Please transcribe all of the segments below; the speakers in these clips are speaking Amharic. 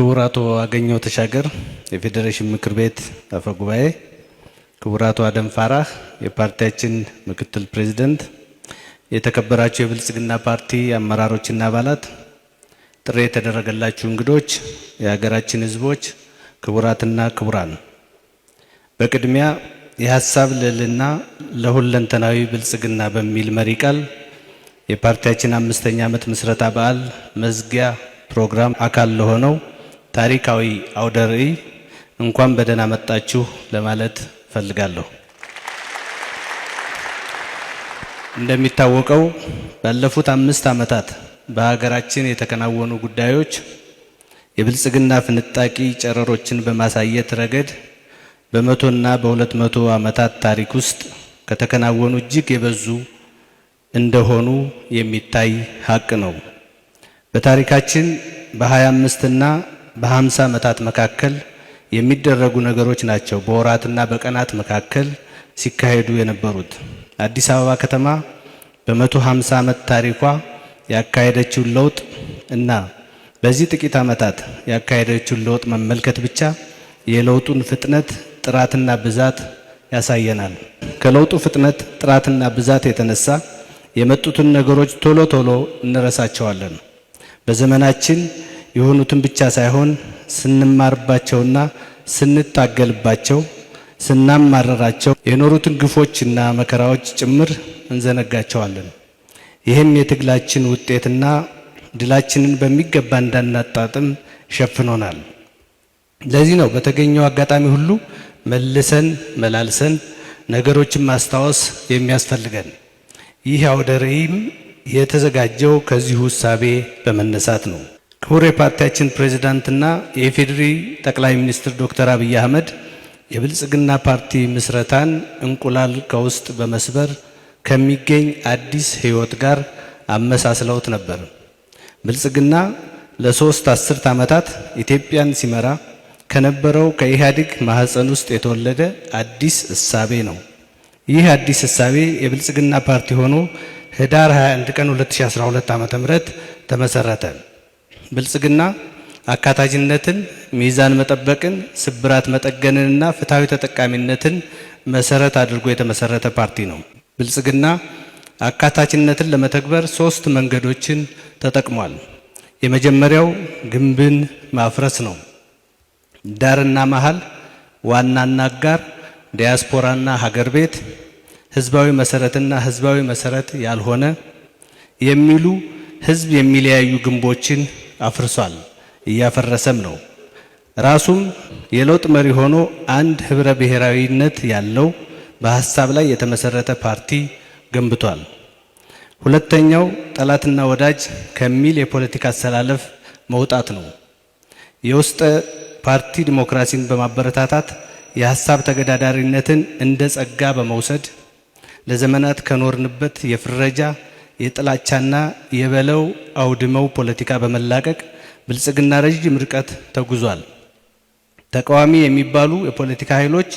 ክቡር አቶ አገኘሁ ተሻገር የፌዴሬሽን ምክር ቤት አፈ ጉባኤ፣ ክቡር አቶ አደም ፋራህ የፓርቲያችን ምክትል ፕሬዚደንት፣ የተከበራችሁ የብልጽግና ፓርቲ አመራሮችና አባላት፣ ጥሪ የተደረገላችሁ እንግዶች፣ የሀገራችን ሕዝቦች፣ ክቡራትና ክቡራን፣ በቅድሚያ የሀሳብ ልዕልና ለሁለንተናዊ ብልጽግና በሚል መሪ ቃል የፓርቲያችን 5ኛ ዓመት ምስረታ በዓል መዝጊያ ፕሮግራም አካል ለሆነው ታሪካዊ አውደ ርዕይ እንኳን በደህና መጣችሁ ለማለት እፈልጋለሁ። እንደሚታወቀው ባለፉት 5 ዓመታት በሀገራችን የተከናወኑ ጉዳዮች የብልጽግና ፍንጣቂ ጨረሮችን በማሳየት ረገድ በ100ና በ200 ዓመታት ታሪክ ውስጥ ከተከናወኑ እጅግ የበዙ እንደሆኑ የሚታይ ሀቅ ነው። በታሪካችን በ25 እና በ50 ዓመታት መካከል የሚደረጉ ነገሮች ናቸው በወራትና በቀናት መካከል ሲካሄዱ የነበሩት። አዲስ አበባ ከተማ በ150 ዓመት ታሪኳ ያካሄደችውን ለውጥ እና በዚህ ጥቂት ዓመታት ያካሄደችውን ለውጥ መመልከት ብቻ የለውጡን ፍጥነት፣ ጥራትና ብዛት ያሳየናል። ከለውጡ ፍጥነት፣ ጥራትና ብዛት የተነሳ የመጡትን ነገሮች ቶሎ ቶሎ እንረሳቸዋለን። በዘመናችን የሆኑትን ብቻ ሳይሆን ስንማርባቸውና ስንታገልባቸው ስናማረራቸው የኖሩትን ግፎችና መከራዎች ጭምር እንዘነጋቸዋለን። ይህም የትግላችን ውጤትና ድላችንን በሚገባ እንዳናጣጥም ሸፍኖናል። ለዚህ ነው በተገኘው አጋጣሚ ሁሉ መልሰን መላልሰን ነገሮችን ማስታወስ የሚያስፈልገን። ይህ አውደ ርዕይም የተዘጋጀው ከዚሁ እሳቤ በመነሳት ነው። ክቡር የፓርቲያችን ፕሬዝዳንትና የኢፌዴሪ ጠቅላይ ሚኒስትር ዶክተር አብይ አህመድ የብልጽግና ፓርቲ ምስረታን እንቁላል ከውስጥ በመስበር ከሚገኝ አዲስ ሕይወት ጋር አመሳስለውት ነበር። ብልጽግና ለ3 አስርት ዓመታት ኢትዮጵያን ሲመራ ከነበረው ከኢህአዴግ ማህፀን ውስጥ የተወለደ አዲስ እሳቤ ነው። ይህ አዲስ እሳቤ የብልጽግና ፓርቲ ሆኖ ህዳር 21 ቀን 2012 ዓ.ም ተመሰረተ። ብልጽግና አካታችነትን፣ ሚዛን መጠበቅን፣ ስብራት መጠገንንና ፍትሃዊ ተጠቃሚነትን መሰረት አድርጎ የተመሰረተ ፓርቲ ነው። ብልጽግና አካታችነትን ለመተግበር 3 መንገዶችን ተጠቅሟል። የመጀመሪያው ግንብን ማፍረስ ነው። ዳርና መሃል፣ ዋናና አጋር፣ ዲያስፖራና ሀገር ቤት፣ ህዝባዊ መሰረትና ህዝባዊ መሰረት ያልሆነ የሚሉ ህዝብ የሚለያዩ ግንቦችን አፍርሷል፣ እያፈረሰም ነው። ራሱም የለውጥ መሪ ሆኖ አንድ ህብረ ብሔራዊነት ያለው በሐሳብ ላይ የተመሰረተ ፓርቲ ገንብቷል። ሁለተኛው ጠላትና ወዳጅ ከሚል የፖለቲካ አሰላለፍ መውጣት ነው። የውስጥ ፓርቲ ዲሞክራሲን በማበረታታት የሐሳብ ተገዳዳሪነትን እንደ ጸጋ በመውሰድ ለዘመናት ከኖርንበት የፍረጃ የጥላቻና የበለው አውድመው ፖለቲካ በመላቀቅ ብልጽግና ረጅም ርቀት ተጉዟል። ተቃዋሚ የሚባሉ የፖለቲካ ኃይሎች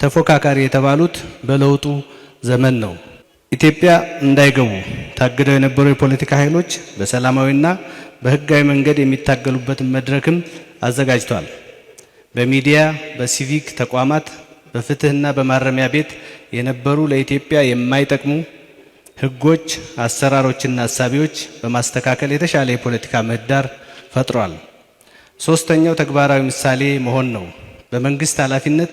ተፎካካሪ የተባሉት በለውጡ ዘመን ነው። ኢትዮጵያ እንዳይገቡ ታግደው የነበሩ የፖለቲካ ኃይሎች በሰላማዊና በህጋዊ መንገድ የሚታገሉበትን መድረክም አዘጋጅቷል። በሚዲያ፣ በሲቪክ ተቋማት፣ በፍትህና በማረሚያ ቤት የነበሩ ለኢትዮጵያ የማይጠቅሙ ህጎች፣ አሰራሮችና አሳቢዎች በማስተካከል የተሻለ የፖለቲካ ምህዳር ፈጥሯል። ሶስተኛው ተግባራዊ ምሳሌ መሆን ነው። በመንግስት ኃላፊነት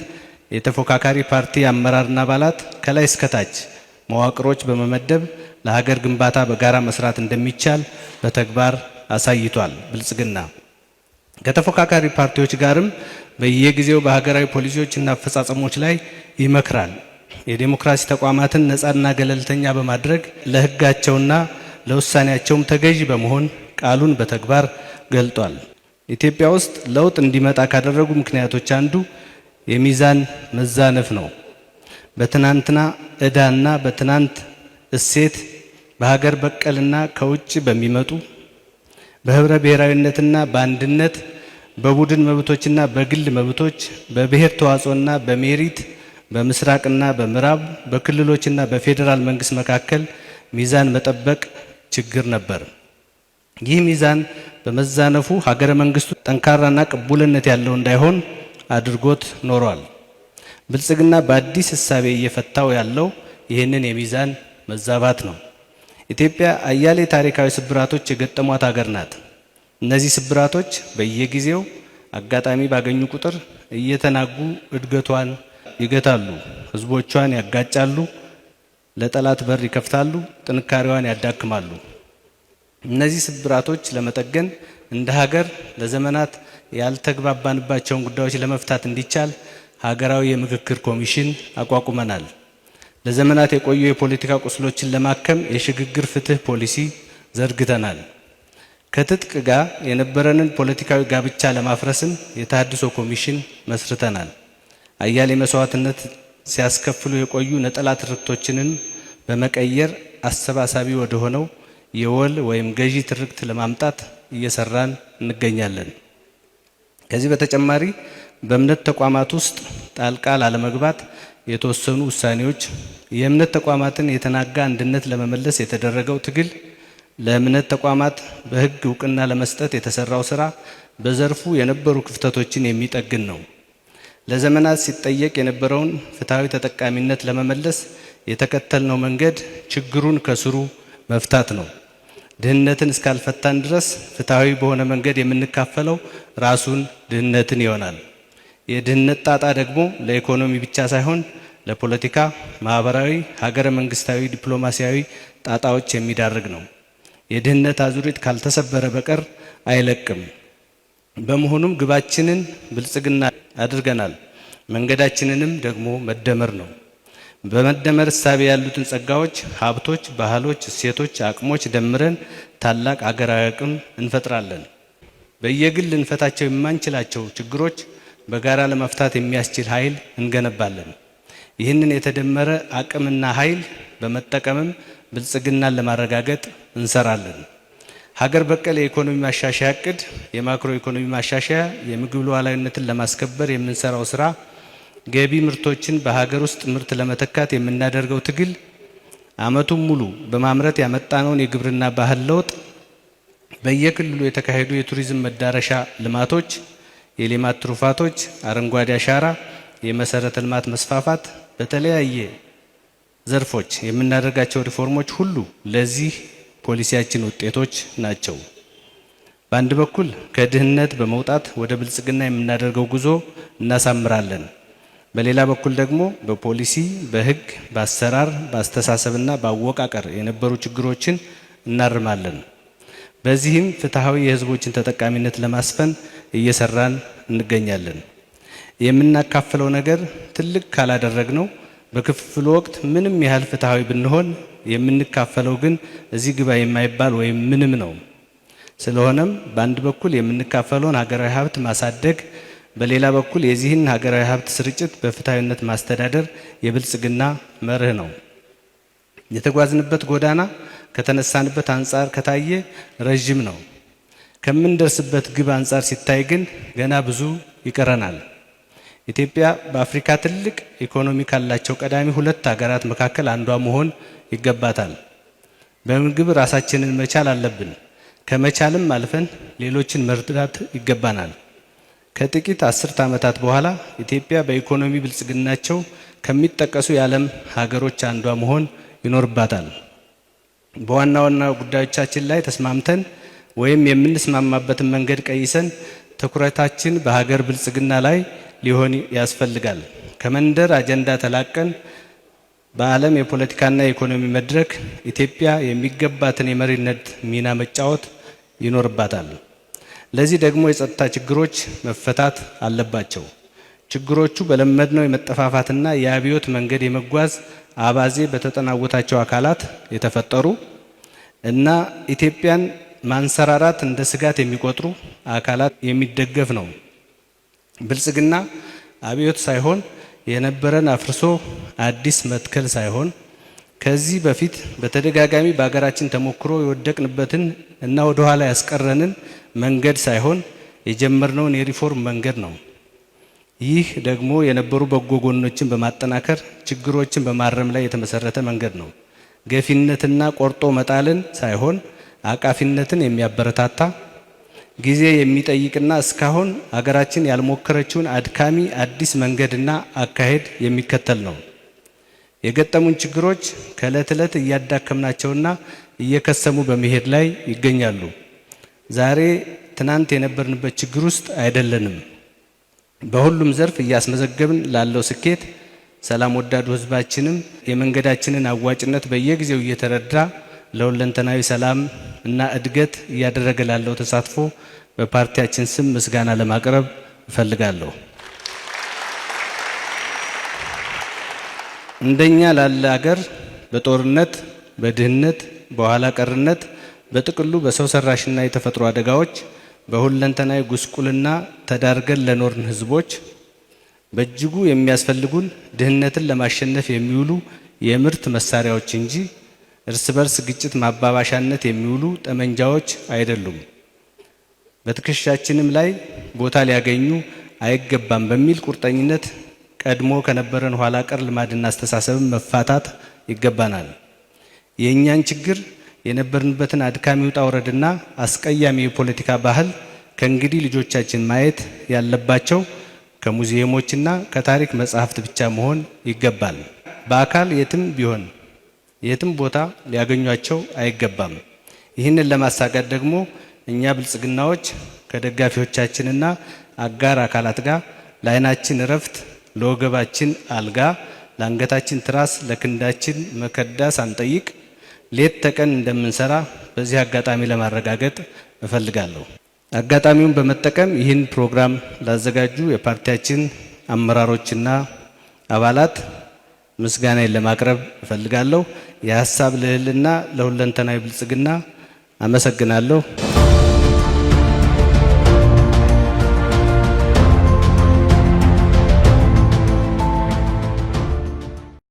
የተፎካካሪ ፓርቲ አመራርና አባላት ከላይ እስከታች መዋቅሮች በመመደብ ለሀገር ግንባታ በጋራ መስራት እንደሚቻል በተግባር አሳይቷል። ብልጽግና ከተፎካካሪ ፓርቲዎች ጋርም በየጊዜው በሀገራዊ ፖሊሲዎችና አፈጻጸሞች ላይ ይመክራል። የዴሞክራሲ ተቋማትን ነፃና ገለልተኛ በማድረግ ለህጋቸውና ለውሳኔያቸውም ተገዢ በመሆን ቃሉን በተግባር ገልጧል። ኢትዮጵያ ውስጥ ለውጥ እንዲመጣ ካደረጉ ምክንያቶች አንዱ የሚዛን መዛነፍ ነው። በትናንትና ዕዳና በትናንት እሴት በሀገር በቀልና ከውጭ በሚመጡ በህብረ ብሔራዊነትና በአንድነት በቡድን መብቶችና በግል መብቶች በብሔር ተዋጽኦና በሜሪት በምስራቅና በምዕራብ በክልሎችና በፌዴራል መንግስት መካከል ሚዛን መጠበቅ ችግር ነበር። ይህ ሚዛን በመዛነፉ ሀገረ መንግስቱ ጠንካራና ቅቡልነት ያለው እንዳይሆን አድርጎት ኖሯል። ብልጽግና በአዲስ እሳቤ እየፈታው ያለው ይህንን የሚዛን መዛባት ነው። ኢትዮጵያ አያሌ ታሪካዊ ስብራቶች የገጠሟት ሀገር ናት። እነዚህ ስብራቶች በየጊዜው አጋጣሚ ባገኙ ቁጥር እየተናጉ እድገቷን ይገታሉ፣ ህዝቦቿን ያጋጫሉ፣ ለጠላት በር ይከፍታሉ፣ ጥንካሬዋን ያዳክማሉ። እነዚህ ስብራቶች ለመጠገን እንደ ሀገር ለዘመናት ያልተግባባንባቸውን ጉዳዮች ለመፍታት እንዲቻል ሀገራዊ የምክክር ኮሚሽን አቋቁመናል። ለዘመናት የቆዩ የፖለቲካ ቁስሎችን ለማከም የሽግግር ፍትህ ፖሊሲ ዘርግተናል። ከትጥቅ ጋር የነበረንን ፖለቲካዊ ጋብቻ ለማፍረስም የተሃድሶ ኮሚሽን መስርተናል። አያሌ መስዋዕትነት ሲያስከፍሉ የቆዩ ነጠላ ትርክቶችንን በመቀየር አሰባሳቢ ወደሆነው የወል ወይም ገዢ ትርክት ለማምጣት እየሰራን እንገኛለን። ከዚህ በተጨማሪ በእምነት ተቋማት ውስጥ ጣልቃ ላለመግባት የተወሰኑ ውሳኔዎች፣ የእምነት ተቋማትን የተናጋ አንድነት ለመመለስ የተደረገው ትግል፣ ለእምነት ተቋማት በሕግ እውቅና ለመስጠት የተሰራው ስራ በዘርፉ የነበሩ ክፍተቶችን የሚጠግን ነው። ለዘመናት ሲጠየቅ የነበረውን ፍትሐዊ ተጠቃሚነት ለመመለስ የተከተልነው መንገድ ችግሩን ከስሩ መፍታት ነው። ድህነትን እስካልፈታን ድረስ ፍትሐዊ በሆነ መንገድ የምንካፈለው ራሱን ድህነትን ይሆናል። የድህነት ጣጣ ደግሞ ለኢኮኖሚ ብቻ ሳይሆን ለፖለቲካ፣ ማህበራዊ፣ ሀገረ መንግስታዊ፣ ዲፕሎማሲያዊ ጣጣዎች የሚዳርግ ነው። የድህነት አዙሪት ካልተሰበረ በቀር አይለቅም። በመሆኑም ግባችንን ብልጽግና አድርገናል። መንገዳችንንም ደግሞ መደመር ነው። በመደመር እሳቤ ያሉትን ጸጋዎች፣ ሀብቶች፣ ባህሎች፣ እሴቶች፣ አቅሞች ደምረን ታላቅ አገራዊ አቅም እንፈጥራለን። በየግል ልንፈታቸው የማንችላቸው ችግሮች በጋራ ለመፍታት የሚያስችል ኃይል እንገነባለን። ይህንን የተደመረ አቅምና ኃይል በመጠቀምም ብልጽግናን ለማረጋገጥ እንሰራለን። ሀገር በቀል የኢኮኖሚ ማሻሻያ እቅድ፣ የማክሮ ኢኮኖሚ ማሻሻያ፣ የምግብ ሉዓላዊነትን ለማስከበር የምንሰራው ስራ፣ ገቢ ምርቶችን በሀገር ውስጥ ምርት ለመተካት የምናደርገው ትግል፣ ዓመቱን ሙሉ በማምረት ያመጣነውን የግብርና ባህል ለውጥ፣ በየክልሉ የተካሄዱ የቱሪዝም መዳረሻ ልማቶች፣ የሌማት ትሩፋቶች፣ አረንጓዴ አሻራ፣ የመሰረተ ልማት መስፋፋት፣ በተለያየ ዘርፎች የምናደርጋቸው ሪፎርሞች ሁሉ ለዚህ ፖሊሲያችን ውጤቶች ናቸው። በአንድ በኩል ከድህነት በመውጣት ወደ ብልጽግና የምናደርገው ጉዞ እናሳምራለን። በሌላ በኩል ደግሞ በፖሊሲ፣ በሕግ፣ በአሰራር፣ በአስተሳሰብና በአወቃቀር የነበሩ ችግሮችን እናርማለን። በዚህም ፍትሐዊ የሕዝቦችን ተጠቃሚነት ለማስፈን እየሰራን እንገኛለን። የምናካፍለው ነገር ትልቅ ካላደረግነው በክፍፍሉ ወቅት ምንም ያህል ፍትሐዊ ብንሆን የምንካፈለው ግን እዚህ ግባ የማይባል ወይም ምንም ነው። ስለሆነም በአንድ በኩል የምንካፈለውን ሀገራዊ ሀብት ማሳደግ፣ በሌላ በኩል የዚህን ሀገራዊ ሀብት ስርጭት በፍትሐዊነት ማስተዳደር የብልጽግና መርህ ነው። የተጓዝንበት ጎዳና ከተነሳንበት አንጻር ከታየ ረዥም ነው። ከምንደርስበት ግብ አንጻር ሲታይ ግን ገና ብዙ ይቀረናል። ኢትዮጵያ በአፍሪካ ትልቅ ኢኮኖሚ ካላቸው ቀዳሚ ሁለት ሀገራት መካከል አንዷ መሆን ይገባታል። በምግብ ራሳችንን መቻል አለብን። ከመቻልም አልፈን ሌሎችን መርዳት ይገባናል። ከጥቂት አስርት ዓመታት በኋላ ኢትዮጵያ በኢኮኖሚ ብልጽግናቸው ከሚጠቀሱ የዓለም ሀገሮች አንዷ መሆን ይኖርባታል። በዋና ዋና ጉዳዮቻችን ላይ ተስማምተን ወይም የምንስማማበትን መንገድ ቀይሰን ትኩረታችን በሀገር ብልጽግና ላይ ሊሆን ያስፈልጋል። ከመንደር አጀንዳ ተላቀን በዓለም የፖለቲካና የኢኮኖሚ መድረክ ኢትዮጵያ የሚገባትን የመሪነት ሚና መጫወት ይኖርባታል። ለዚህ ደግሞ የጸጥታ ችግሮች መፈታት አለባቸው። ችግሮቹ በለመድነው የመጠፋፋትና የአብዮት መንገድ የመጓዝ አባዜ በተጠናወታቸው አካላት የተፈጠሩ እና ኢትዮጵያን ማንሰራራት እንደ ስጋት የሚቆጥሩ አካላት የሚደገፍ ነው። ብልጽግና አብዮት ሳይሆን የነበረን አፍርሶ አዲስ መትከል ሳይሆን ከዚህ በፊት በተደጋጋሚ በሀገራችን ተሞክሮ የወደቅንበትን እና ወደ ኋላ ያስቀረንን መንገድ ሳይሆን የጀመርነውን የሪፎርም መንገድ ነው። ይህ ደግሞ የነበሩ በጎ ጎኖችን በማጠናከር ችግሮችን በማረም ላይ የተመሰረተ መንገድ ነው። ገፊነትና ቆርጦ መጣልን ሳይሆን አቃፊነትን የሚያበረታታ፣ ጊዜ የሚጠይቅና እስካሁን አገራችን ያልሞከረችውን አድካሚ አዲስ መንገድና አካሄድ የሚከተል ነው። የገጠሙን ችግሮች ከዕለት ዕለት እያዳከምናቸውና እየከሰሙ በመሄድ ላይ ይገኛሉ። ዛሬ ትናንት የነበርንበት ችግር ውስጥ አይደለንም። በሁሉም ዘርፍ እያስመዘገብን ላለው ስኬት ሰላም ወዳዱ ሕዝባችንም የመንገዳችንን አዋጭነት በየጊዜው እየተረዳ ለሁለንተናዊ ሰላም እና እድገት እያደረገ ላለው ተሳትፎ በፓርቲያችን ስም ምስጋና ለማቅረብ እፈልጋለሁ። እንደኛ ላለ አገር በጦርነት፣ በድህነት፣ በኋላ ቀርነት፣ በጥቅሉ በሰው ሰራሽና የተፈጥሮ አደጋዎች በሁለንተናዊ ጉስቁልና ተዳርገን ለኖርን ህዝቦች በእጅጉ የሚያስፈልጉን ድህነትን ለማሸነፍ የሚውሉ የምርት መሳሪያዎች እንጂ እርስ በርስ ግጭት ማባባሻነት የሚውሉ ጠመንጃዎች አይደሉም። በትከሻችንም ላይ ቦታ ሊያገኙ አይገባም በሚል ቁርጠኝነት ቀድሞ ከነበረን ኋላ ቀር ልማድና አስተሳሰብን መፋታት ይገባናል። የእኛን ችግር የነበርንበትን አድካሚ ውጣ ውረድና አስቀያሚ የፖለቲካ ባህል ከእንግዲህ ልጆቻችን ማየት ያለባቸው ከሙዚየሞችና ከታሪክ መጻሕፍት ብቻ መሆን ይገባል። በአካል የትም ቢሆን የትም ቦታ ሊያገኟቸው አይገባም። ይህንን ለማሳካት ደግሞ እኛ ብልጽግናዎች ከደጋፊዎቻችንና አጋር አካላት ጋር ለዓይናችን እረፍት፣ ለወገባችን አልጋ፣ ለአንገታችን ትራስ፣ ለክንዳችን መከዳ ሳንጠይቅ ሌት ተቀን እንደምንሰራ በዚህ አጋጣሚ ለማረጋገጥ እፈልጋለሁ። አጋጣሚውን በመጠቀም ይህን ፕሮግራም ላዘጋጁ የፓርቲያችን አመራሮችና አባላት ምስጋናዬን ለማቅረብ እፈልጋለሁ። የሀሳብ ልዕልና ለሁለንተናዊ ብልጽግና። አመሰግናለሁ።